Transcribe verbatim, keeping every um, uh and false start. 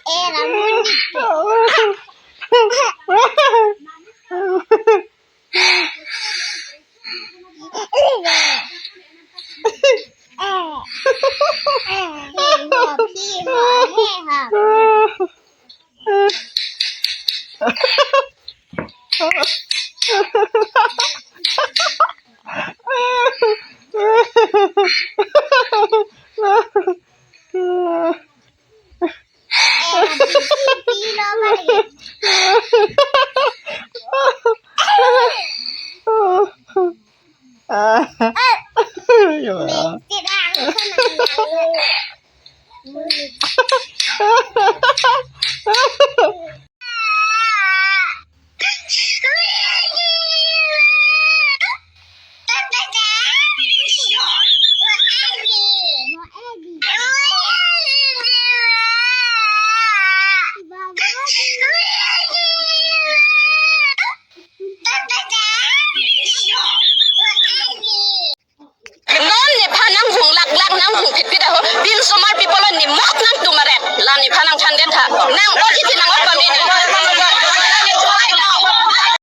Era munit. Non nephan nanghung laklak, nanghung phitphit ahut, pinsomar people-o nimok nangtum aret. La nephan nangthandet tha. Nang ojit nang ot pame.